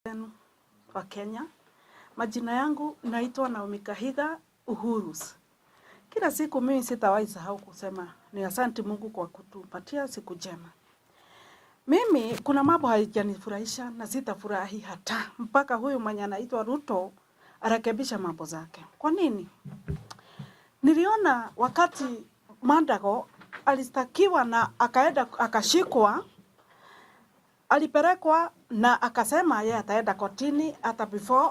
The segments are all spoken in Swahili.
Wenu wa Kenya. Majina yangu naitwa Naomi Kahiga Uhurus. Kila siku mimi sitawahi sahau kusema ni asante Mungu kwa kutupatia siku njema. Mimi kuna mambo haijanifurahisha na sitafurahi hata mpaka huyu mwenye anaitwa Ruto arekebisha mambo zake. Kwa nini? Niliona wakati Mandago alistakiwa na akaenda akashikwa, alipelekwa na akasema yeye ataenda kotini. Hata before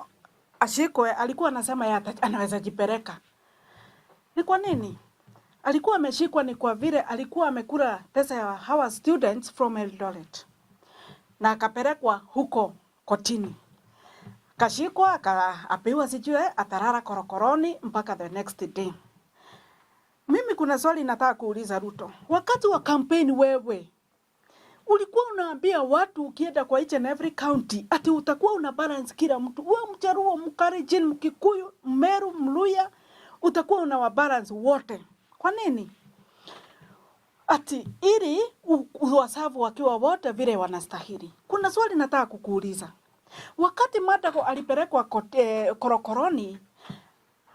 ashikwe alikuwa anasema yeye anaweza jipeleka. Ni kwa nini alikuwa ameshikwa? Ni kwa vile alikuwa amekula pesa ya hawa students from Eldoret na akapelekwa huko kotini, kashikwa, akaapiwa sijui atalala korokoroni mpaka the next day. Mimi kuna swali nataka kuuliza Ruto. Wakati wa kampeni wewe ulikuwa unaambia watu ukienda kwa each and every county ati utakuwa una balance kila mtu, wewe Mjaluo, Mkalenjin, Mkikuyu, Mmeru, Mluya, utakuwa una balance wote. Kwa nini? Ati ili uwaserve wakiwa wote vile wanastahili. Kuna swali nataka kukuuliza. Wakati Mandago alipelekwa korokoroni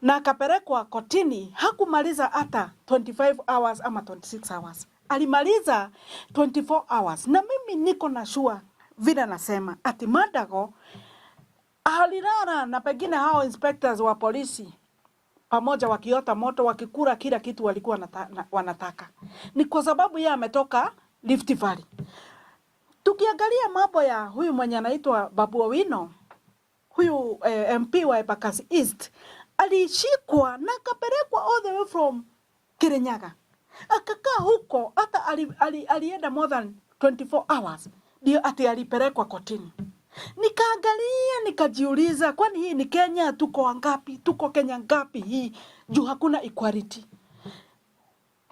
na akapelekwa kotini, hakumaliza hata 25 hours ama 26 hours, alimaliza 24 hours. Na mimi niko na sure vile nasema ati Mandago alilala na pengine hao inspectors wa polisi pamoja wakiota moto wakikula kila kitu walikuwa wanataka. Ni kwa sababu yeye ametoka Rift Valley. Tukiangalia mambo ya huyu mwenye anaitwa Babu Owino, huyu MP wa Embakasi East alishikwa na akapelekwa all the way from Kirinyaga, akakaa huko hata alienda more than 24 hours ndio ati alipelekwa kotini. Nikaangalia nikajiuliza, kwani hii ni Kenya? Tuko wangapi? Tuko Kenya ngapi hii? Juu hakuna equality.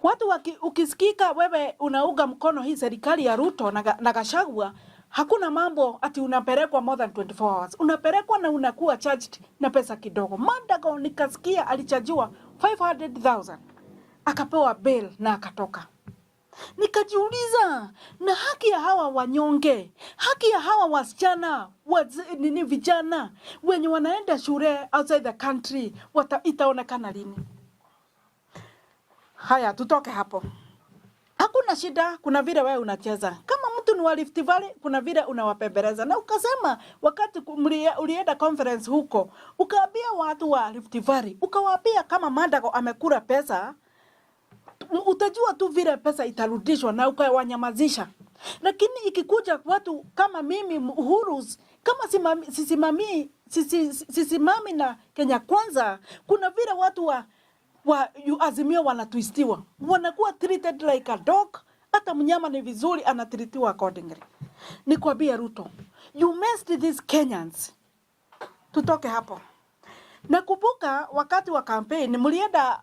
Watu ukisikika wewe unaunga mkono hii serikali ya Ruto na Gachagua, hakuna mambo ati unapelekwa more than 24 hours. Unapelekwa na unakuwa charged na pesa kidogo. Mandago nikasikia alichajiwa 500,000, akapewa bail na akatoka. Nikajiuliza, na haki ya hawa wanyonge, haki ya hawa wasichana nini, vijana wenye wanaenda shule outside the country itaonekana lini? Haya, tutoke hapo. Hakuna shida, kuna vile wewe unacheza. Kama mtu ni wa Rift Valley, kuna vile unawapembeleza. Na ukasema wakati ulienda conference huko, ukaambia watu wa Rift Valley, ukawaambia kama Mandago amekula pesa, utajua tu vile pesa itarudishwa na ukawanyamazisha. Lakini ikikuja watu kama mimi Uhuru, kama sisimami na Kenya Kwanza, kuna vile watu wa Azimio wanatwistiwa, wanakuwa treated like a dog. Hata mnyama ni vizuri anatreatiwa accordingly. Nikwambie Ruto, you messed these Kenyans. Tutoke hapo. Nakumbuka wakati wa campaign mlienda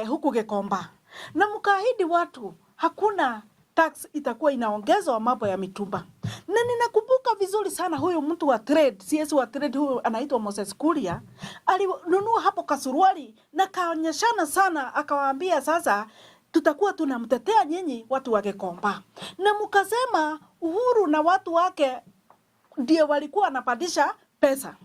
huku Gikomba na mkaahidi watu hakuna tax itakuwa inaongezwa mambo ya mitumba. Na ninakumbuka vizuri sana huyu mtu wa trade, CS wa trade huyu anaitwa Moses Kuria, alinunua hapo kasuruali na kaonyeshana sana, akawaambia sasa tutakuwa tunamtetea nyinyi watu wa Gikomba, na mkasema Uhuru na watu wake ndio walikuwa wanapandisha pesa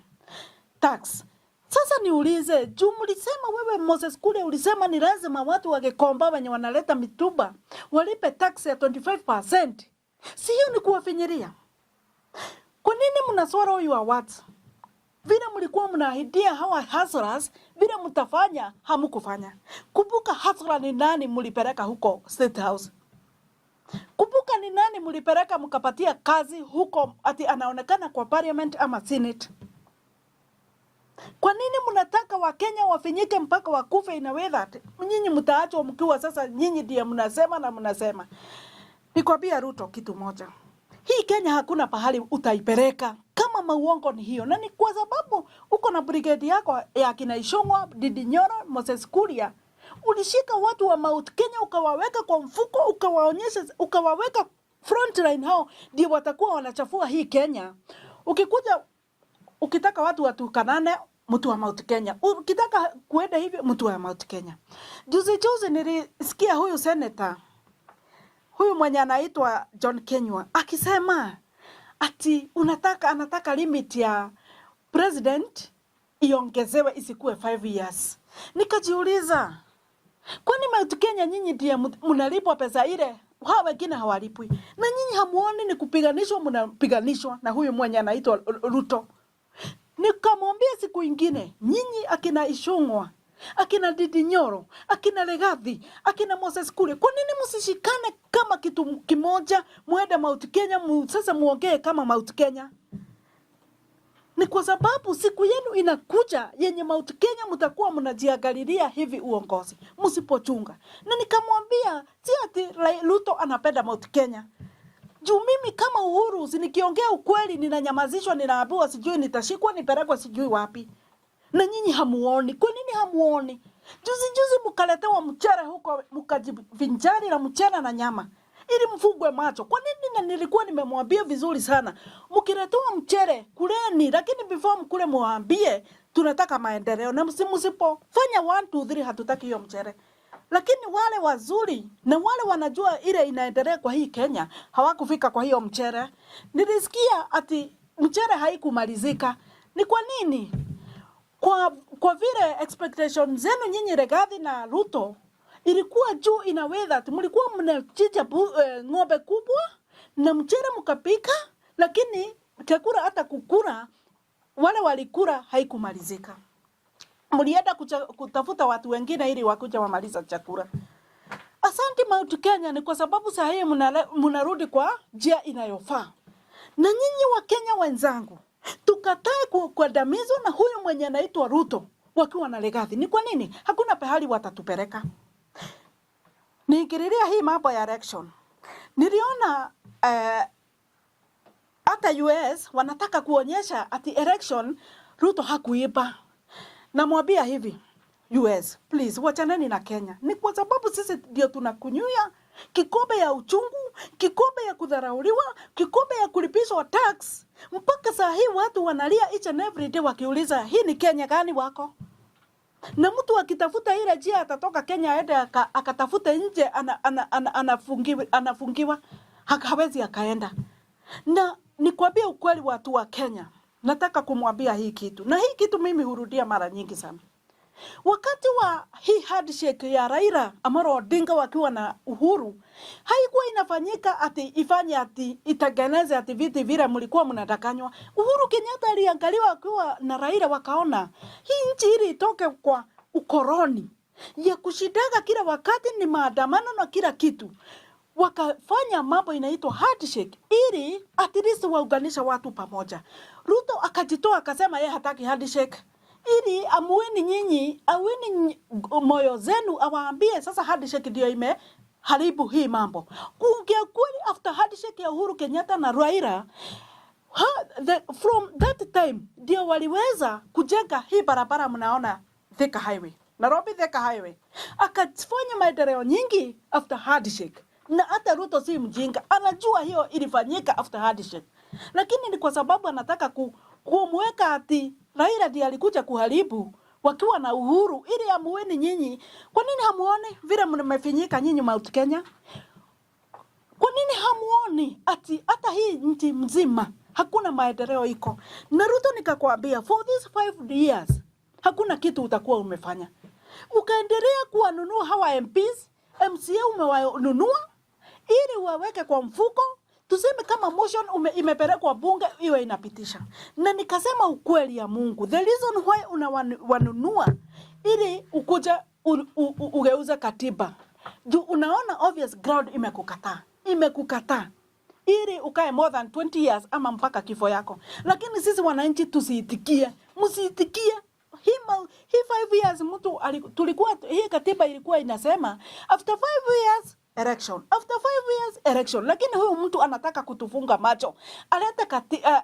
tax. Sasa niulize, juu mlisema wewe Moses Kuria ulisema ni lazima watu wa Gikomba wenye wanaleta mitumba walipe tax ya 25%. Si hiyo ni kuwafinyiria? Kwa nini mnaswallow your words? Vile mlikuwa mnaahidia hawa hustlers, vile mtafanya hamukufanya. Kumbuka hustler ni nani mlipeleka huko State House. Kumbuka ni nani mlipeleka mkapatia kazi huko ati anaonekana kwa parliament ama senate. Kwa nini mnataka Wakenya wafinyike mpaka wakufe in a way that nyinyi mtaachwa mkiwa sasa nyinyi ndiye mnasema na mnasema. Nikwambia Ruto kitu moja. Hii Kenya hakuna pahali utaipeleka kama mauongo ni hiyo, na ni kwa sababu uko na brigade yako ya kina Ichung'wa, Ndindi Nyoro, Moses Kuria. Ulishika watu wa Mount Kenya ukawaweka kwa mfuko, ukawaonyesha, ukawaweka frontline, hao ndio watakuwa wanachafua hii Kenya. Ukikuja ukitaka watu watukanane, mtu wa Mount Kenya. Ukitaka kuenda hivi, mtu wa Mount Kenya. Juzi juzi nilisikia huyu senator huyu mwenye anaitwa John Kinyua akisema Ati unataka anataka limit ya president iongezewe isikuwe 5 years. Nikajiuliza, kwani Mount Kenya nyinyi ndiye mnalipwa pesa ile, hawa wengine hawalipwi? Na nyinyi hamuoni ni kupiganishwa, mnapiganishwa na huyu mwenye anaitwa Ruto. Nikamwambia siku ingine, nyinyi akina Ichung'wa, akina Ndindi Nyoro, akina Rigathi, akina Moses Kuria, kwa nini msishikane kama kitu kimoja, muende Mount Kenya, sasa muongee kama Mount Kenya? Ni kwa sababu siku yenu inakuja yenye Mount Kenya mtakuwa mnajiangalilia hivi uongozi msipochunga. Na nikamwambia si ati Ruto anapenda Mount Kenya. Juu mimi kama Uhuru, si nikiongea ukweli ninanyamazishwa, ninaambiwa sijui nitashikwa, nipelekwe sijui wapi. Na nyinyi hamuoni. Kwa nini hamuoni? Juzi juzi mkaletewa mchere huko, mkajivinjari na mchele na nyama ili mfungwe macho. Kwa nini? Na nilikuwa nimemwambia vizuri sana, mkiletewa mchere kuleni, lakini before mkule muambie tunataka maendeleo, na msipofanya 1 2 3 hatutaki hiyo mchere. Lakini wale wazuri na wale wanajua ile inaendelea kwa hii Kenya hawakufika kwa hiyo mchere. Nilisikia ati mchere haikumalizika. Ni kwa nini? Kwa vile expectation zenu nyinyi Rigathi na Ruto ilikuwa juu in a way that mlikuwa mnachinja ng'ombe kubwa na mchere mkapika, lakini chakula hata kukula wale walikula haikumalizika. Mlienda kutafuta watu wengine ili wakuja wamaliza chakula. Asante Mount Kenya, ni kwa sababu saa hii mnarudi kwa njia inayofaa. Na nyinyi wa Kenya wenzangu, tukatae kuandamizwa na huyu mwenye anaitwa Ruto wakiwa na Rigathi. Ni kwa nini? Hakuna pahali watatupeleka. Niingililia hii mambo ya election. Niliona hata US wanataka kuonyesha ati election Ruto hakuiba. Namwambia hivi, US, please wachaneni na Kenya. Ni kwa sababu sisi ndio tunakunywa kikombe ya uchungu, kikombe ya kudharauliwa, kikombe ya kulipishwa tax. Mpaka saa hii watu wanalia each and every day wakiuliza hii ni Kenya gani wako? Na mtu akitafuta ile njia atatoka Kenya aende akatafute nje anafungiwa, hawezi akaenda. Na nikwambie ukweli, watu wa Kenya, nataka kumwambia hii kitu, na hii kitu mimi hurudia mara nyingi sana. Wakati wa hii handshake ya Raila Amolo Odinga wakiwa na Uhuru, haikuwa inafanyika ati ifanye ati itengeneze ati viti vile mlikuwa mnadanganywa. Uhuru Kenyatta aliangaliwa akiwa na Raila, wakaona hii nchi ili itoke kwa ukoloni ya kushidaga kila wakati ni maandamano na kila kitu, wakafanya mambo inaitwa handshake ili at least waunganisha watu pamoja. Ruto akajitoa akasema yeye hataki handshake ili amuini nyinyi, awini moyo zenu, awaambie sasa handshake ndio imeharibu hii mambo. Kuongea kweli, after handshake ya Uhuru Kenyatta na Raila, from that time ndio waliweza kujenga hii barabara mnaona Thika Highway, Nairobi Thika Highway. Akafanya maendeleo nyingi after handshake. Na hata Ruto si mjinga, anajua hiyo ilifanyika after handshake, lakini ni kwa sababu anataka kumweka ati Raila ndiye alikuja kuharibu wakiwa na Uhuru ili amueni nyinyi. Kwa nini hamuoni vile mmefinyika nyinyi Mount Kenya? Kwa nini hamuoni ati hata hii nchi mzima hakuna maendeleo iko? Na Ruto nikakwambia for these 5 years hakuna kitu utakuwa umefanya. Ukaendelea kuwanunua hawa MPs, MCA umewanunua ili waweke kwa mfuko, tuseme kama motion imepelekwa bunge iwe inapitisha. Na nikasema ukweli ya Mungu, the reason why unawanunua ili ukuja ugeuze katiba juu unaona obvious ground imekukataa, imekukataa ili ukae more than 20 years ama mpaka kifo yako. Lakini sisi wananchi tusiitikie, msiitikie hii 5 years mtu tulikuwa hii katiba ilikuwa inasema after 5 years election, after 5 years election, lakini huyu mtu anataka kutufunga macho, alete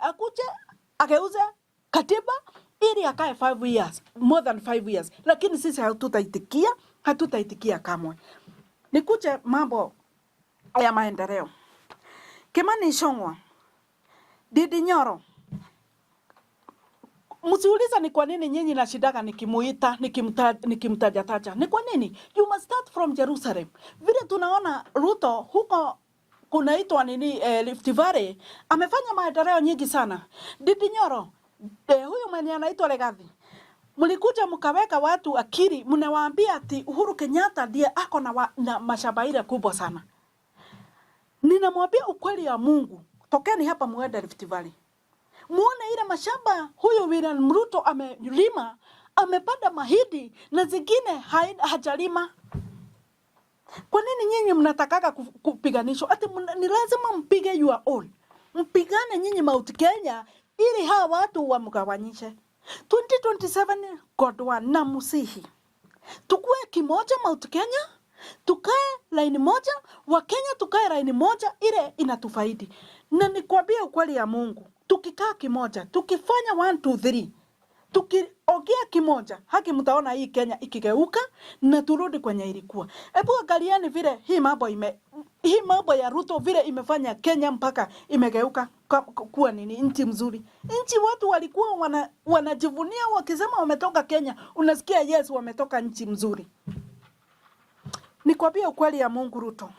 akuje ageuze katiba ili akae 5 years, more than 5 years, lakini sisi hatutaitikia, hatutaitikia kamwe. Nikuje mambo ya maendeleo. Kimani Ichung'wa, Ndindi Nyoro, msiuliza ni kwa nini nyinyi nashidaga nikimuita nikimtajataja. Ni kwa nini? You must start from Jerusalem. Vile tunaona Ruto huko Kunaitwa nini, Rift Valley amefanya maendeleo nyingi sana. Ndindi Nyoro, huyu mwenye anaitwa Rigathi, mlikuja mkaweka watu akili, mnawaambia ati Uhuru Kenyatta ndiye ako na mashamba ile kubwa sana. Ninamwambia ukweli ya Mungu, tokeni hapa muende Rift Valley muone ile mashamba huyu William Ruto amelima, amepanda mahindi na zingine hajalima. Kwa nini nyinyi mnatakaga kupiganishwa? Ati ni lazima mpige your own, mpigane nyinyi Mount Kenya ili hawa watu wamgawanyishe. 2027 Godwa na musihi tukue kimoja Mount Kenya, tukae laini moja, Wakenya tukae laini moja, ile inatufaidi. Na nikwambie ukweli ya Mungu, tukikaa kimoja, tukifanya 1 2 3, tukiongea kimoja, haki mtaona hii Kenya ikigeuka na turudi kwenye ilikuwa. Hebu angalieni vile hii mambo ya Ruto vile imefanya Kenya mpaka imegeuka kuwa nini, nchi mzuri. Nchi watu walikuwa wanajivunia wakisema wametoka Kenya, unasikia yes, wametoka nchi mzuri. Nikwambie ukweli ya Mungu, Ruto,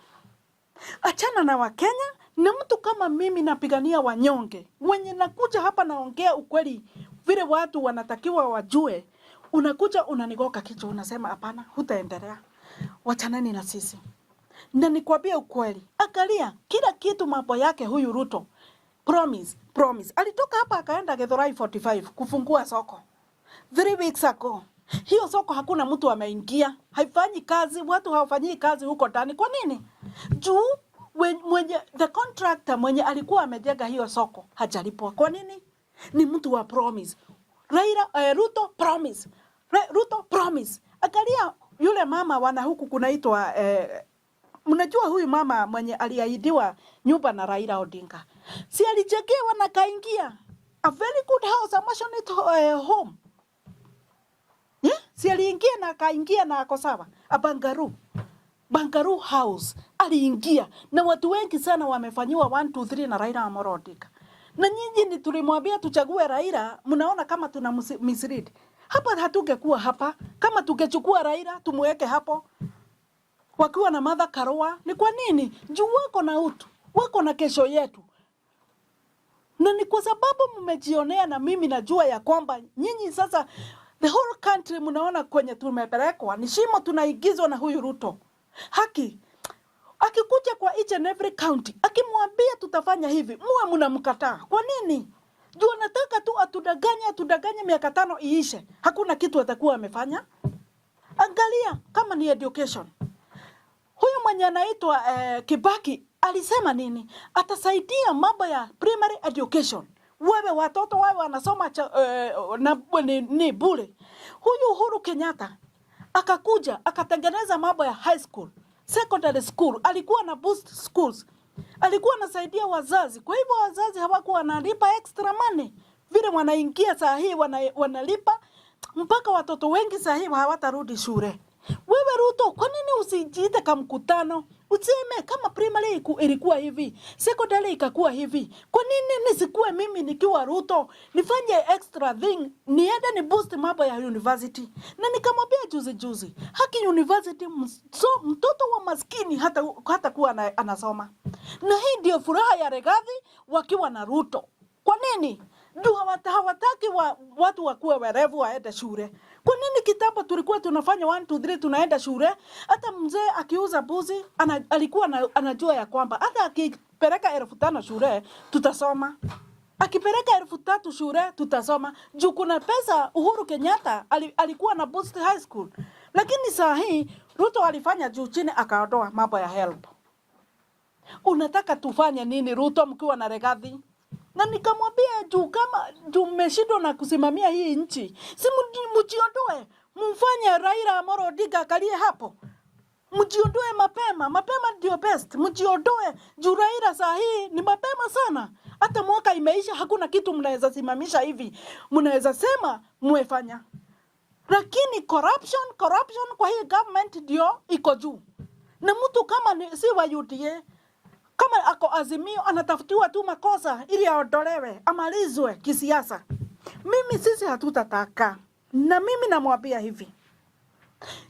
achana na Wakenya. Na mtu kama mimi napigania wanyonge, mwenye nakuja hapa naongea ukweli vile watu wanatakiwa wajue, unakuja unanigoka kichwa, unasema hapana, hutaendelea, wachaneni na sisi. Na nikwambie ukweli, angalia kila kitu mambo yake huyu Ruto, promise promise. Alitoka hapa akaenda Githurai 45 kufungua soko 3 weeks ago. Hiyo soko hakuna mtu ameingia, haifanyi kazi, watu hawafanyii kazi huko ndani. Kwa nini? Juu mwenye the contractor mwenye alikuwa amejenga hiyo soko hajalipwa. Kwa nini? Ni mtu wa promise. Raila, Ruto promise. Ruto promise. Angalia yule mama wana huku kunaitwa, mnajua huyu mama mwenye aliahidiwa nyumba na Raila Odinga, si alijengewa na kaingia a very good house, a maisonette home, yeah? Si aliingia na akaingia na ako sawa, a bungalow, bungalow house aliingia, na watu wengi sana wamefanyiwa 1 2 3 na Raila Amolo Odinga. Na nyinyi ni tulimwambia tuchague Raila, mnaona kama tuna mislead hapa. Hatungekuwa hapa kama tungechukua Raila tumweke hapo wakiwa na Martha Karua. Ni kwa nini? Juu wako na utu, wako na kesho yetu, na ni kwa sababu mmejionea, na mimi najua ya kwamba nyinyi sasa the whole country mnaona kwenye tumepelekwa ni shimo, tunaigizwa na huyu Ruto. Haki akikuja kwa each and every county akimwambia tutafanya hivi, muwe mnamkataa. Kwa nini? Juu anataka tu atudanganye, atudanganye, miaka 5 iishe, hakuna kitu atakuwa amefanya. Angalia kama ni education, huyu mwenye anaitwa Kibaki alisema nini? Atasaidia mambo ya primary education, wewe watoto wawe wanasoma na, ni bure. Huyu Uhuru Kenyatta akakuja akatengeneza mambo ya high school, secondary school, alikuwa na boost schools, alikuwa anasaidia wazazi. Kwa hivyo wazazi hawakuwa wanalipa extra money vile wanaingia saa hii wanalipa mpaka watoto wengi saa hii hawatarudi shule. Wewe Ruto, kwa nini usijiite kamkutano useme kama primary ilikuwa hivi, secondary ikakuwa hivi? Kwa nini nisikuwe mimi nikiwa Ruto nifanye extra thing, niende ni boost mambo ya university? Na nikamwambia juzi juzi, haki university, so mtoto wa maskini hata kuwa anasoma. Na hii ndio furaha ya Rigathi wakiwa na Ruto. Kwa nini? Juu hawataki watu wakuwe werevu waende shule. Kwa nini kitambo tulikuwa tunafanya 1 2 3 tunaenda shule? Hata mzee akiuza mbuzi alikuwa anajua ya kwamba hata akipeleka 5,000 shule tutasoma, akipeleka 3,000 shule tutasoma, juu kuna pesa. Uhuru Kenyatta alikuwa na boost high school, lakini saa hii Ruto alifanya juu chini akaondoa mambo ya HELB. Unataka tufanye nini Ruto mkiwa na Rigathi? Na nikamwambia juu kama juu mmeshindwa na kusimamia hii nchi, si mjiondoe, mfanye Raila Amolo Odinga akalie hapo, mjiondoe mapema mapema, ndio best, mjiondoe juu Raila saa hii ni mapema sana. Hata mwaka imeisha, hakuna kitu mnaweza simamisha hivi, mnaweza sema mmefanya, lakini corruption, corruption kwa hii government ndio iko juu, na mtu kama si wa UDA, kama ako Azimio anatafutiwa tu makosa ili aondolewe, amalizwe kisiasa. Mimi sisi hatutataka, na mimi namwambia hivi,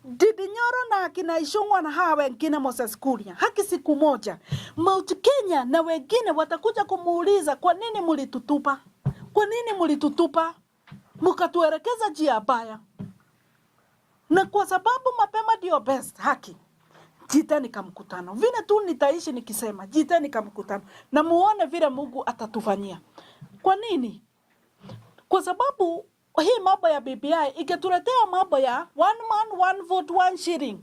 Ndindi Nyoro na akina Ichung'wa na hawa wengine, Moses Kuria, haki siku moja Mount Kenya na wengine watakuja kumuuliza, kwa nini mlitutupa? Kwa nini mlitutupa mkatuelekeza njia mbaya? Na kwa sababu mapema ndio best, haki jiteni kamkutano. Vile tu nitaishi nikisema jiteni kamkutano na muone vile Mungu atatufanyia. Kwa nini? Kwa sababu hii mambo ya BBI ingetuletea mambo ya one man one vote one shilling.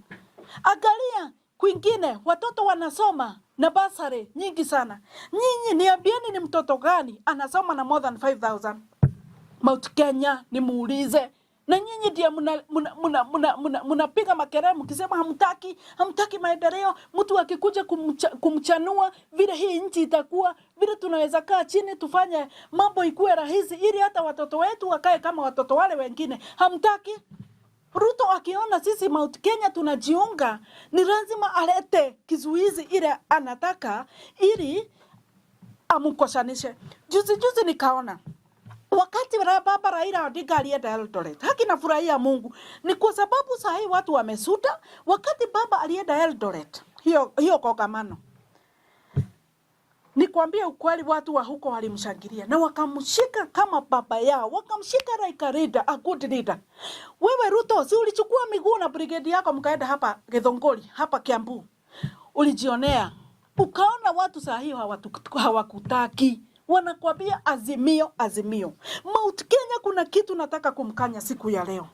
Angalia kwingine watoto wanasoma na bursary nyingi sana. Nyinyi niambieni, ni mtoto gani anasoma na more than 5000 Mount Kenya? Nimuulize. Na nyinyi ndiye mnapiga muna, muna, muna, muna, muna makelele mkisema hamtaki, hamtaki maendeleo. Mtu akikuja kumchanua vile hii nchi itakuwa, vile tunaweza kaa chini tufanye mambo ikuwe rahisi, ili hata watoto wetu wakae kama watoto wale wengine, hamtaki. Ruto akiona sisi Mount Kenya tunajiunga, ni lazima alete kizuizi ile anataka ili amukoshanishe. Juzi juzi nikaona wakati baba Raila Odinga alienda Eldoret, haki na furahia Mungu ni kwa sababu saa hii watu wamesuta. Wakati baba alienda Eldoret, hiyo hiyo kongamano, nikwambie ukweli, watu wa huko walimshangilia na wakamshika kama baba yao, wakamshika like a leader, a good leader. Wewe Ruto, si ulichukua miguu na brigade yako mkaenda hapa Githunguri, hapa Kiambu, ulijionea ukaona watu saa hii hawakutaki, wanakwambia Azimio, Azimio. Mount Kenya, kuna kitu nataka kumkanya siku ya leo.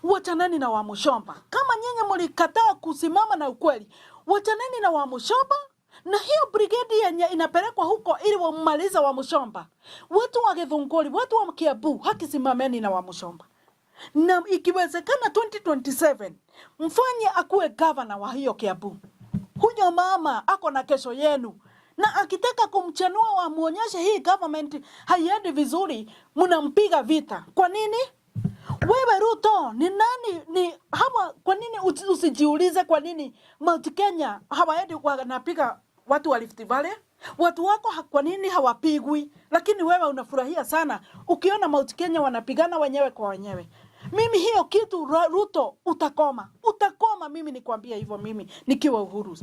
Wachaneni na Wamuchomba. Kama nyinyi mlikataa kusimama na ukweli, wachaneni na Wamuchomba na hiyo brigade yenye inapelekwa huko ili wammalize Wamuchomba. Watu wa Githunguri, watu wa Kiambu, haki simameni na Wamuchomba, na ikiwezekana 2027 mfanye akuwe gavana wa hiyo Kiambu. Huyo mama ako na kesho yenu, na akitaka kumchanua wamuonyeshe hii government haiendi vizuri, mnampiga vita. Kwa nini? Wewe Ruto ni nani? Ni hawa, kwa nini usijiulize kwa nini Mount Kenya hawaendi wanapiga watu wa Rift Valley? Watu wako kwa nini hawapigwi? Lakini wewe unafurahia sana ukiona Mount Kenya wanapigana wenyewe kwa wenyewe. Mimi hiyo kitu Ruto utakoma, utakoma. Mimi nikwambia hivyo, mimi nikiwa Uhuru.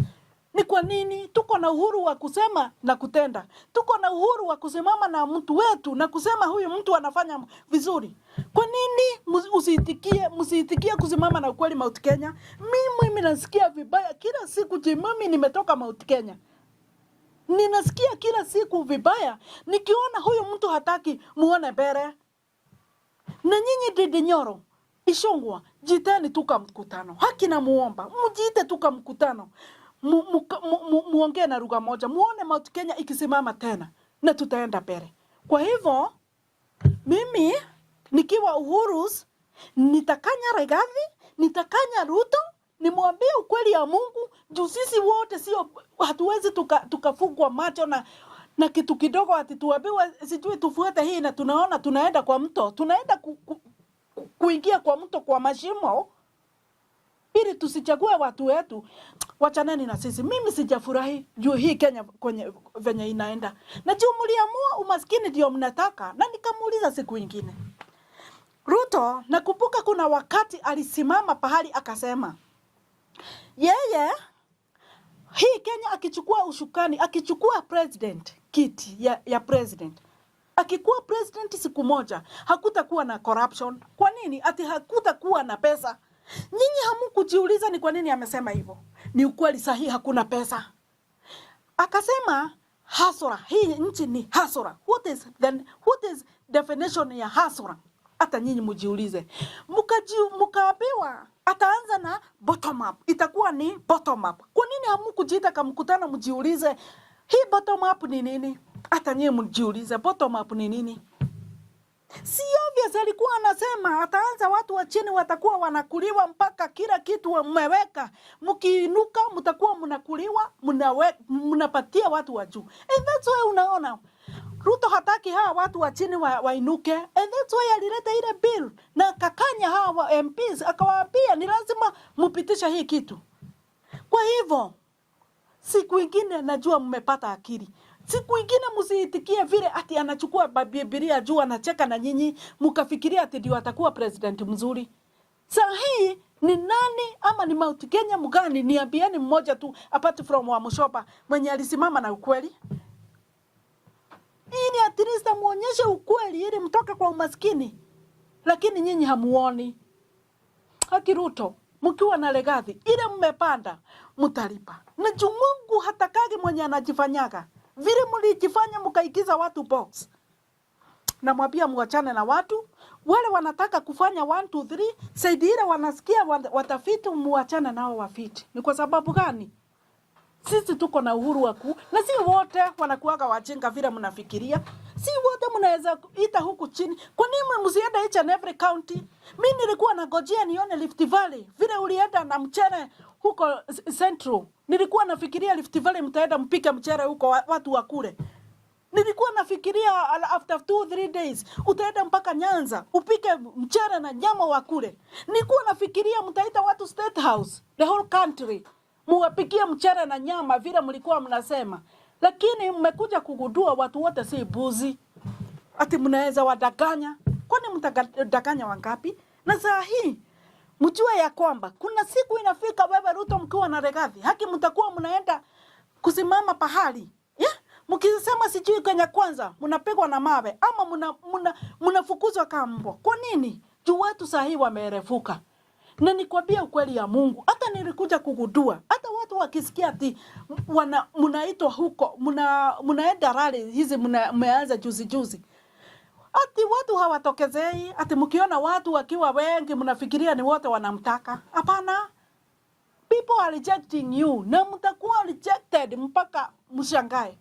Ni kwa nini tuko na uhuru wa kusema na kutenda? Tuko na uhuru wa kusimama na mtu wetu na kusema huyu mtu anafanya vizuri. Kwa nini usiitikie, msiitikie kusimama na ukweli Mount Kenya? Mimi nasikia vibaya kila siku je, mimi nimetoka Mount Kenya. Ninasikia kila siku vibaya nikiona huyu mtu hataki muone mbele. Na nyinyi Ndindi Nyoro, Ichung'wa, jiteni tuka mkutano. Haki na muomba, mjiite tuka mkutano. Muongee na lugha moja, muone Mount Kenya ikisimama tena na tutaenda mbele. Kwa hivyo mimi nikiwa Uhuru nitakanya Rigathi, nitakanya Ruto, nimwambie ukweli ya Mungu juu sisi wote sio, hatuwezi tukafungwa macho na kitu kidogo ati tuambiwe sijui tufuate hii na tunaona tunaenda kwa mto, tunaenda kuingia kwa mto kwa mashimo ili tusichague watu wetu. Wachaneni na sisi. Mimi sijafurahi juu hii Kenya kwenye venye inaenda, na juu mliamua umaskini ndio mnataka. Na nikamuuliza siku ingine Ruto, nakumbuka kuna wakati alisimama pahali akasema yeye hii Kenya akichukua ushukani, akichukua president kiti ya president, akikuwa president siku moja hakutakuwa na corruption. Kwa nini? Ati hakutakuwa na pesa. Nyinyi hamkujiuliza ni kwa nini amesema hivyo? Ni ukweli sahihi, hakuna pesa. Akasema hustler, hii nchi ni hustler. What is then, what is definition ya hustler? Hata nyinyi mjiulize. Mkaambiwa ataanza na bottom up, itakuwa ni bottom up. Kwa nini hamkujiita kama mkutano mjiulize hii bottom up ni nini? Hata nyinyi mjiulize bottom up ni nini? Si obvious alikuwa anasema ataanza watu wa chini watakuwa wanakuliwa mpaka kila kitu mmeweka. Mkiinuka mtakuwa mnakuliwa, mnapatia watu wa juu. And that's why unaona Ruto hataki hawa watu wa chini wainuke. And that's why alileta ile bill na akakanya hawa wa MPs akawaambia ni lazima mupitishe hii kitu. Kwa hivyo siku ingine najua mmepata akili. Siku ingine msiitikie vile ati anachukua Biblia juu anacheka na nyinyi mkafikiria ati ndio atakuwa president mzuri. Saa hii Ni nani ama ni Mount Kenya mgani? Niambieni mmoja tu apart from Wamuchomba mwenye alisimama na ukweli, ili at least amuonyeshe ukweli ili mtoke kwa umaskini, lakini nyinyi hamuoni. Haki Ruto, mkiwa na Rigathi ile mmepanda mtalipa. Na juu Mungu hatakagi mwenye anajifanyaga vile mlijifanya mkaigiza watu box. Namwambia muachane na watu wale wanataka kufanya 1 2 3 saidi ile wanasikia watafiti, muachane nao wafiti. Ni kwa sababu gani? Sisi tuko na uhuru wa ku, na si wote wanakuwaga wajinga vile mnafikiria. Si wote mnaweza ita huku chini. Kwa nini msiende each and every county? Mi nilikuwa nangojea nione Rift Valley vile ulienda na mchere huko Central. Nilikuwa nafikiria Rift Valley mtaenda mpike mchere huko watu wakule. Nilikuwa nafikiria after 2-3 days utaenda mpaka Nyanza upike mchere na nyama wakule. Nilikuwa nafikiria mtaita watu State House, the whole country, muwapikie mchere na nyama vile mlikuwa mnasema, lakini mmekuja kugundua watu wote si buzi, ati mnaweza wadanganya. Kwani mtadanganya wangapi? Na saa hii mjue ya kwamba kuna siku inafika, wewe Ruto mkiwa na Rigathi, haki mtakuwa mnaenda kusimama pahali, yeah? Mkisema sijui Kenya Kwanza, mnapigwa na mawe ama mnafukuzwa kama mbwa. Kwa nini? Juu watu saa hii wameerefuka. Na nikwambia ukweli ya Mungu, hata nilikuja kugundua hata watu wakisikia ati mnaitwa huko, mnaenda rally hizi mmeanza juzi juzi, ati watu hawatokezei, ati mkiona watu wakiwa wengi mnafikiria ni wote wanamtaka. Hapana, people are rejecting you na mtakuwa rejected mpaka mshangae.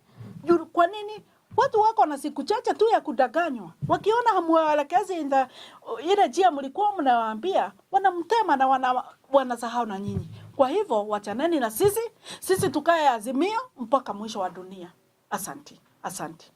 Kwa nini? Watu wako na siku chache tu ya kudanganywa. Wakiona hamuwaelekezi in the ile njia mlikuwa mnawaambia, wanamtema na wanasahau na nyinyi. Kwa hivyo wachaneni na sisi, sisi tukae Azimio mpaka mwisho wa dunia. Asante, asante.